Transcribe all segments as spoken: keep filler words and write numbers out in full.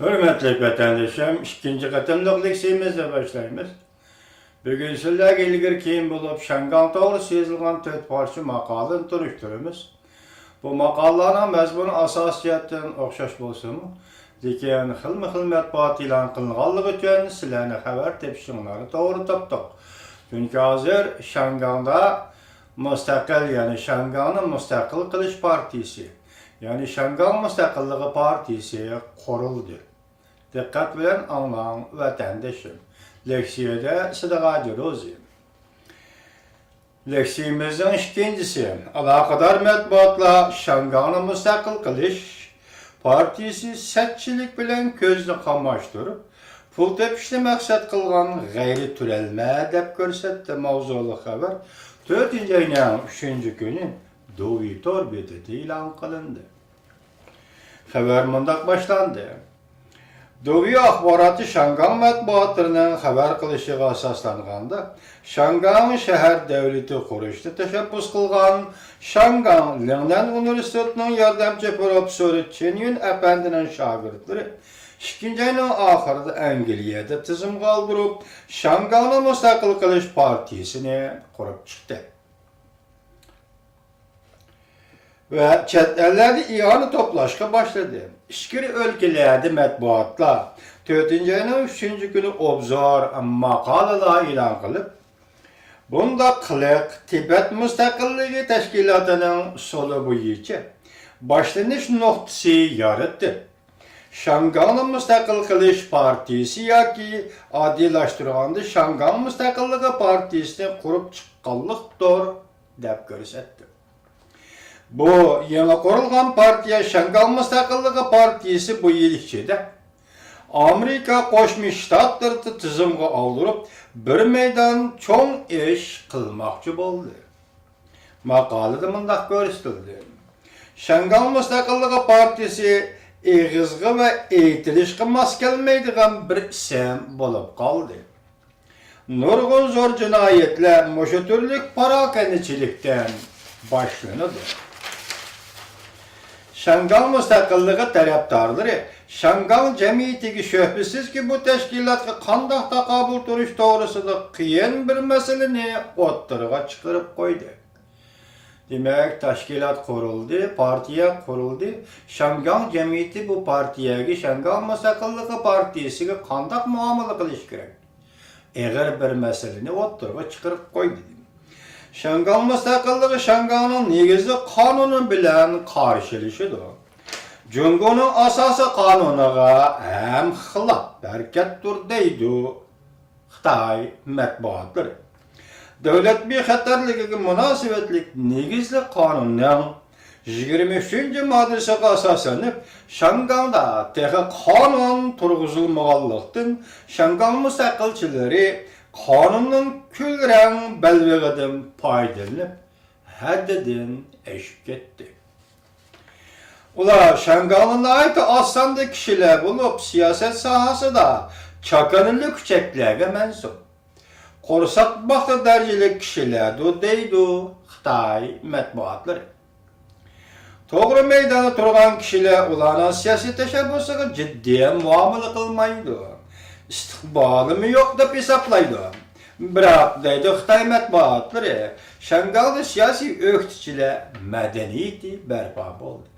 ھۆرمەتلىك ۋەتەندىشىم، ئىككىنچى قېتىملىق لېكسىيىمىزنى باشلايمىز. بۈگۈن سىلەرگە ئىلگىرى كېيىن بولۇپ شياڭگاڭ توغرىسىدا يېزىلغان تۆت پارچە ماقالىنى تونۇشتۇرىمىز. بۇ ماقالىلەرنىڭ مەزمۇنى ئاساسىي جەھەتتىن ئوخشاش بولسىمۇ، لېكىن خىلمۇ خىل مەتبۇئات ئېلان قىلىنغانلىقى ئۈچۈن سىلەرنى خەۋەر تېپىشىڭلارنى توغرا تاپتۇق. چۈنكى ھازىر شياڭگاڭدا مۇستەقىل، يەنى شياڭگاڭنى مۇستەقىل قىلىش پارتىيىسى، يەنى شياڭگاڭ مۇستەقىللىقى پارتىيىسى قۇرۇلدى. دىققەت بىلەن ئاڭلاڭ، ۋەتەندىشىم. لېكسىيەدە سىدىغا جىروزى. لېكسىيىمىزنىڭ ئىككىنچىسى، ئالاقىدار مەتبۇئاتلار شياڭگاڭنى مۇستەقىل قىلىش پارتىيىسى سەتچىلىك بىلەن كۆزنى قاماشتۇرۇپ، پۇل تېپىشنى مەقسەت قىلغان غەيرىي تۆرەلمە دەپ كۆرسەتتى. ماۋزۇلۇق خەۋەر تۆتىنچى ئاينىڭ ئۈچىنچى كۈنى دۇۋى تور بېتىدە ئېلان قىلىندى. خەۋەر مۇنداق باشلاندى. دۇۋى ئاخباراتى شياڭگاڭ مەتبۇئاتلىرىنىڭ خەۋەر قىلىشىغا ئاساسلانغاندا، شياڭگاڭ شەھەر دەۋلىتى قۇرۇشنى تەشەببۇس قىلغان شياڭگاڭ لىڭنەن ئۇنىۋېرسىتېتىنىڭ ياردەمچى پروفېسسورى چېن يۈن ئەپەندىنىڭ شاگىرتلىرى ئىككىنچى ئاينىڭ ئاخىرىدا ئەنگلىيەدە تىزىمغا ئالدۇرۇپ، شياڭگاڭنى مۇستەقىل قىلىش پارتىيىسىنى قۇرۇپ چىقتى. ۋە چەت ئەللەردە ئىئانە توپلاشقا باشلىدى. ئىچكىرى ئۆلكىلەردە مەتبۇئاتلار تۆتىنچى ئاينىڭ ئۈچىنچى كۈنى ئوبزور، ماقالىلار ئېلان قىلىپ، بۇنداق قىلىق تىبەت مۇستەقىللىكى تەشكىلاتىنىڭ ئۇسۇلى بويىچە باشلىنىش نۇقتىسى يارىتىپ، شياڭگاڭنى مۇستەقىل قىلىش پارتىيىسى ياكى ئاددىيلاشتۇرغاندا شياڭگاڭ مۇستەقىللىقى پارتىيىسىنى قۇرۇپ چىققانلىقتۇر، دەپ كۆرسەتتى. بۇ يېڭى قۇرۇلغان پارتىيە شياڭگاڭ مۇستەقىللىقى پارتىيىسى بۇ يىل ئىچىدە ئامېرىكا قوشما شتاتلىرىدا تىزىمغا ئالدۇرۇپ، بىر مەيدان چوڭ ئىش قىلماقچى بولدى. ماقالىدە مۇنداق كۆرسىتىلدى: شياڭگاڭ مۇستەقىللىقى پارتىيىسى ئېغىزغا ۋە ئېيتىلىشقا ماس كەلمەيدىغان بىر ئىسىم بولۇپ قالدى. نۇرغۇن زور جىنايەتلەر مۇشۇ تۈرلۈك پاراكەندىچىلىكتىن باشلىنىدۇ. شياڭگاڭ مۇستەقىللىقى تەرەپدارلىرى شياڭگاڭ جەمئىيىتىگە شۈبھىسىزكى بۇ تەشكىلاتقا قانداق تاقابىل تۇرۇش توغرىسىدا قىيىن بىر مەسىلىنى ئوتتۇرىغا چىقىرىپ قويدى. دېمەك، تەشكىلات قۇرۇلدى، پارتىيە قۇرۇلدى. شياڭگاڭ جەمئىيىتى بۇ پارتىيەگە، شياڭگاڭ مۇستەقىللىقى پارتىيىسىگە قانداق مۇئامىلە قىلىشى كېرەك؟ ئېغىر بىر مەسىلىنى ئوتتۇرىغا چىقىرىپ قويدى. شياڭگاڭ مۇستەقىللىقى شياڭگاڭنىڭ نېگىزلىك قانۇنى بىلەن قارشىلىشىدۇ. جۇڭگونىڭ ئاساسىي قانۇنىغا ھەم خىلاپ ھەرىكەتتۇر، دەيدۇ خىتاي مەتبۇئاتلىرى. دۆلەت بىخەتەرلىكىگە مۇناسىۋەتلىك نېگىزلىك قانۇننىڭ يىگىرمە ئۈچىنچى ماددىسىغا ئاساسلىنىپ، شياڭگاڭدا تېخى قانۇن تۇرغۇزۇلمىغانلىقتىن، شياڭگاڭ مۇستەقىلچىلىرى قانۇننىڭ كۈلرەڭ بەلبېغىدىن پايدىلىنىپ، ھەددىدىن ئېشىپ كەتتى. ئۇلار شياڭگاڭدا ناھايىتى ئاز ساندا كىشىلەر بولۇپ، سىياسەت ساھەسىدە چاكىنا لۈكچەكلەرگە مەنسۇپ، قورساق باققان دەرىجىلىك كىشىلەردۇر، دەيدۇ خىتاي مەتبۇئاتلىرى. توغرا مەيداندا تۇرغان كىشىلەر ئۇلارنىڭ سىياسىي تەشەببۇسىغا جىددىي مۇئامىلە قىلمايدۇ، ئىستىقبالىمۇ يوق دەپ ھېسابلايدۇ. بىراق، دەيدۇ خىتاي مەتبۇئاتلىرى، شياڭگاڭدا سىياسىي ئۆكتىچىلەر مەدەنىيىتى بەرپا بولدى.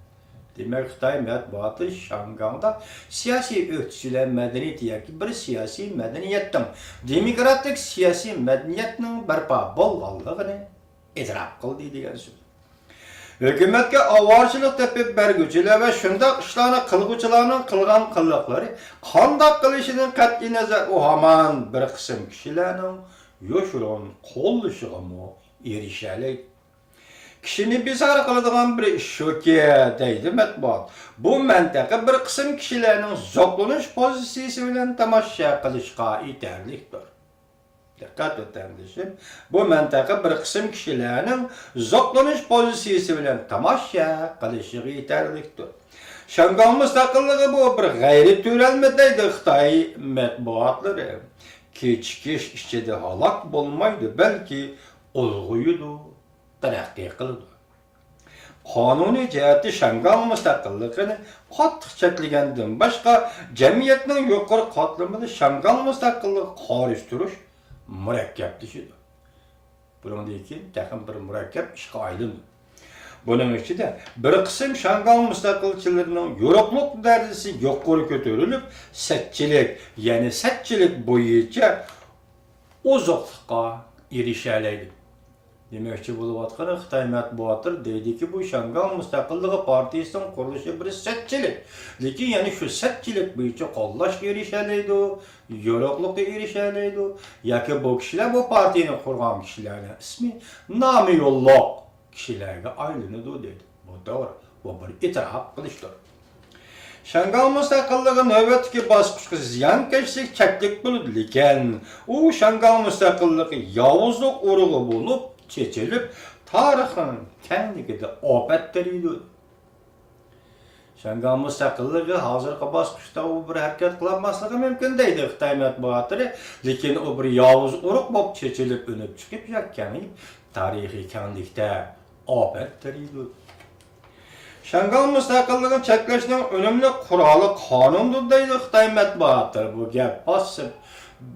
دېمەك، خىتاي مەتبۇئاتى شياڭگاڭدا سىياسىي ئۆكتىچىلەر مەدەنىيىتى ياكى بىر سىياسىي مەدەنىيەتنىڭ، دېموكراتىك سىياسىي مەدەنىيەتنىڭ بەرپا بولغانلىقىنى ئېتىراپ قىلدى دېگەن سۆز. ھۆكۈمەتكە ئاۋارىچىلىك تېپىپ بەرگۈچىلەر ۋە شۇنداق ئىشلارنى قىلغۇچىلارنىڭ قىلغان قىلىقلىرى قانداق قىلىشىدىن قەتئىينەزەر، ئۇ ھامان بىر قىسىم كىشىلەرنىڭ يوشۇرۇن قوللىشىغىمۇ ئېرىشەلەيدۇ. كىشىنى بىزار قىلىدىغان بىر ئىش شۇكى، دەيدۇ مەتبۇئات، بۇ مەنتىقە بىر قىسىم كىشىلەرنىڭ زوقلىنىش پوزىتسىيىسى بىلەن تاماشا قىلىشقا يېتەرلىكتۇر. دىققەت، ۋەتەندىشىم، بۇ مەنتىقە بىر قىسىم كىشىلەرنىڭ زوقلىنىش پوزىتسىيىسى بىلەن تاماشا قىلىشىغا يېتەرلىكتۇر. شياڭگاڭ مۇستەقىللىقى بۇ بىر غەيرىي تۆرەلمە، دەيدۇ خىتاي مەتبۇئاتلىرى. كېچىكىش ئىچىدە ھالاك بولمايدۇ، بەلكى ئۇلغىيىدۇ، تەرەققىي قىلىدۇ. قانۇنىي جەھەتتە شياڭگاڭ مۇستەقىللىقىنى قاتتىق چەكلىگەندىن باشقا، جەمئىيەتنىڭ يۇقىرى قاتلىمىدا شياڭگاڭ مۇستەقىللىقىغا قارشى تۇرۇش مۇرەككەپلىشىدۇ. بۇنىڭدىن كېيىن تېخىمۇ بىر مۇرەككەپ ئىشقا ئايلىنىدۇ. بۇنىڭ ئىچىدە بىر قىسىم شياڭگاڭ مۇستەقىلچىلىرىنىڭ يورۇقلۇق دەرىجىسى يۇقىرى كۆتۈرۈلۈپ، سەتچىلىك، يەنى سەتچىلىك بويىچە ئوزۇقلۇققا ئېرىشەلەيدۇ. دېمەكچى بولۇۋاتقىنى، خىتاي مەتبۇئاتلىرى دەيدۇكى، بۇ شياڭگاڭ مۇستەقىللىقى پارتىيىسىنىڭ قۇرۇلۇشى بىر سەتچىلىك. لېكىن يەنە شۇ سەتچىلىك بويىچە قوللاشقا ئېرىشەلەيدۇ، يورۇقلۇققا ئېرىشەلەيدۇ. ياكى بۇ كىشىلەر، بۇ پارتىيىنى قۇرغان كىشىلەرنىڭ ئىسمى نامى يوللۇق كىشىلەرگە ئايلىنىدۇ دەيدۇ. بۇ توغرا. بۇ بىر ئېتىراپ قىلىشتۇر. شياڭگاڭ مۇستەقىللىقى نۆۋەتتىكى باسقۇچقا زىيانكەشلىك چەكلىك بولىدۇ، لېكىن ئۇ شياڭگاڭ مۇستەقىللىقى ياۋۇزلۇق ئۇرۇقى بولۇپ چېچىلىپ، تارىخنىڭ كەڭلىكىدە ئاپەت تېرىيدۇ. شياڭگاڭ مۇستەقىللىقى ھازىرقى باسقۇچتا ئۇ بىر ھەرىكەت قىلالماسلىقى مۇمكىن دەيدۇ خىتاي مەتبۇئاتلىرى، لېكىن ئۇ بىر ياۋۇز ئۇرۇق بولۇپ چېچىلىپ ئۈنۈپ چىقىپ، يا كېڭىيىپ، تارىخىي كەڭلىكتە ئاپەت تېرىيدۇ. شياڭگاڭ مۇستەقىللىقىنى چەكلەشنىڭ ئۈنۈملۈك قورالى قانۇندۇر دەيدۇ خىتاي مەتبۇئاتلىرى. بۇ گەپ پاسسىپ،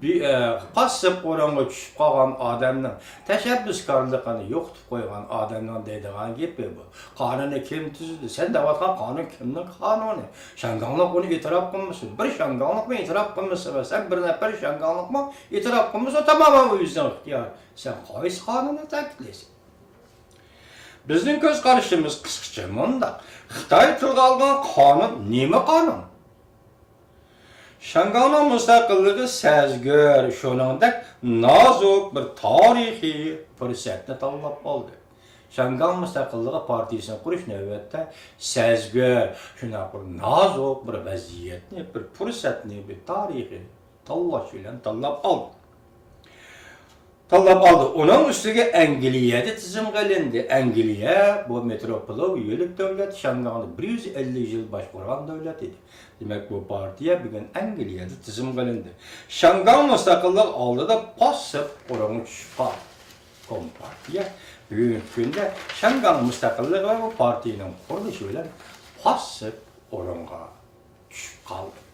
بى-، ئە، پاسسىپ ئورۇنغا چۈشۈپ قالغان ئادەمنىڭ، تەشەببۇسكارلىقىنى يوقىتىپ قويغان ئادەمنىڭ دەيدىغان گېپى بۇ. قانۇننى كىم تۈزىدۇ؟ سەن دەۋاتقان قانۇن كىمنىڭ قانۇنى؟ شياڭگاڭلىق ئۇنى ئېتىراپ قىلمىسا، بىر شياڭگاڭلىقمۇ ئېتىراپ قىلمىسا، مەسىلەن، بىر نەپەر شياڭگاڭلىقمۇ ئېتىراپ قىلمىسا، تامامەن ئۇ ئۆزىنىڭ ئىختىيارى. سەن قايسى قانۇننى تەكىتلەيسەن؟ بىزنىڭ كۆز قارىشىمىز قىسقىچە مۇنداق. خىتاي تىلغا ئالغان قانۇن نېمە قانۇن؟ شياڭگاڭنىڭ مۇستەقىللىقى سەزگۈر، شۇنىڭدەك نازۇك بىر تارىخىي پۇرسەتنى تاللاپ ئالدى. شياڭگاڭ مۇستەقىللىقى پارتىيىسىنى قۇرۇش نۆۋەتتە سەزگۈر، شۇنداق بىر نازۇك بىر ۋەزىيەتنى، بىر پۇرسەتنى، بىر تارىخىي تاللاش بىلەن تاللاپ ئالدى. تاللاپ ئالدى. ئۇنىڭ ئۈستىگە ئەنگلىيەدە تىزىمغا ئېلىندى. ئەنگلىيە بۇ مېتروپولوۋ يۆلۈك دۆلەت، شياڭگاڭنى بىر يۈز ئەللىك يىل باشقۇرغان دۆلەت ئىدى. دېمەك، بۇ پارتىيە بۈگۈن ئەنگلىيەدە تىزىمغا ئېلىندى. شياڭگاڭ مۇستەقىللىق ئالدىدا پاسسىپ ئورۇنغا چۈشۈپ قالدى. كومپارتىيە بۈگۈنكى كۈندە شياڭگاڭ مۇستەقىللىقى ۋە بۇ پارتىيىنىڭ قۇرۇلۇشى بىلەن پاسسىپ ئورۇنغا چۈشۈپ قالدى.